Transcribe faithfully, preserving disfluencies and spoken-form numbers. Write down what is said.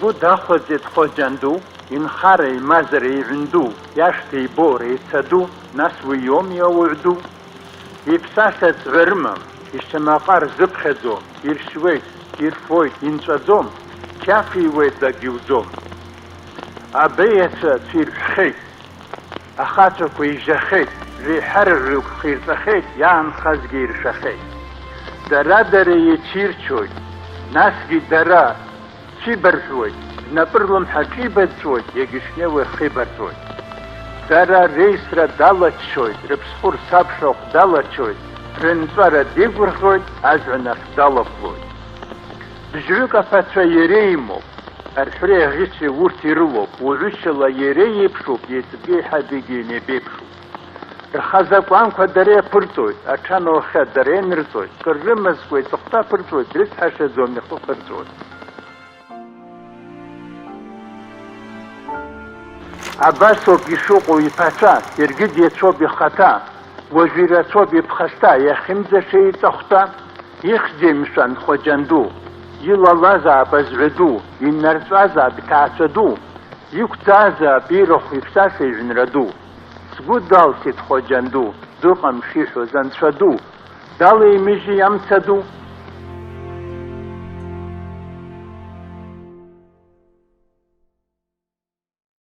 Сгәы дахәаӡеит Хоџьан ду, инхара, имазара, иҩн ду, иашҭа, ибора, ица ду, нас уи иоуми ауаҩ ду? Иԥсаса ҵҩа рымам, ишьамаҟа рзыԥхьаӡом, иршьуеит, ирфоит, инҵәаӡом, қьаф иуеит, дагьуӡом. Абеиацәа цәиршәхьеит. Ахацәақәа ижьахьеит, реиҳараҩык хирҵәахьеит, иаанхазгьы иршәахьеит. Дара-дара еицирчоит, насгьы дара цәибарҳәуеит, знапы рлымҳа ҿибаҵәуеит, иагьышнеиуа ихибарҵәоит. Дара реисра далаччоит, рыԥсхәы рсабшахә далачоит, рынҵәара деигәырӷьоит, ажәҩан ахь далахәлоит. Бжьҩык аԥацәа иреимоуп, арҳәреи аӷьычреи урҭ ирылоуп, уаҩышьала иара иеиԥшуп, иеиҵбеиҳабигьы инеибеиԥшуп. Рхазакәанқәа дара иаԥырҵоит, аҽан уахьа дара ианырҵоит, кыр рымазкуа иҵыхәтәа ԥырҵәоит, дрыцҳашьаӡом, ихы ԥырҵәоит. Абасоуп ишыҟоу иԥацәа, иаргьы деицәоуп ихаҭа, уажә ирацәоуп иԥхасҭа, иахьынӡаша иҵахәҭа, ихьӡеи, мшәан, Хоџьан ду, илалазаап азҳәа ду, инарҵәазаап иҭаацәа ду, иқәӡаазаап ирахә иԥсаса иҩнра ду. Сгәы далсит Хоџьан ду, дыҟам шиҳәоз анцәа ду, далеимыжьи амца ду,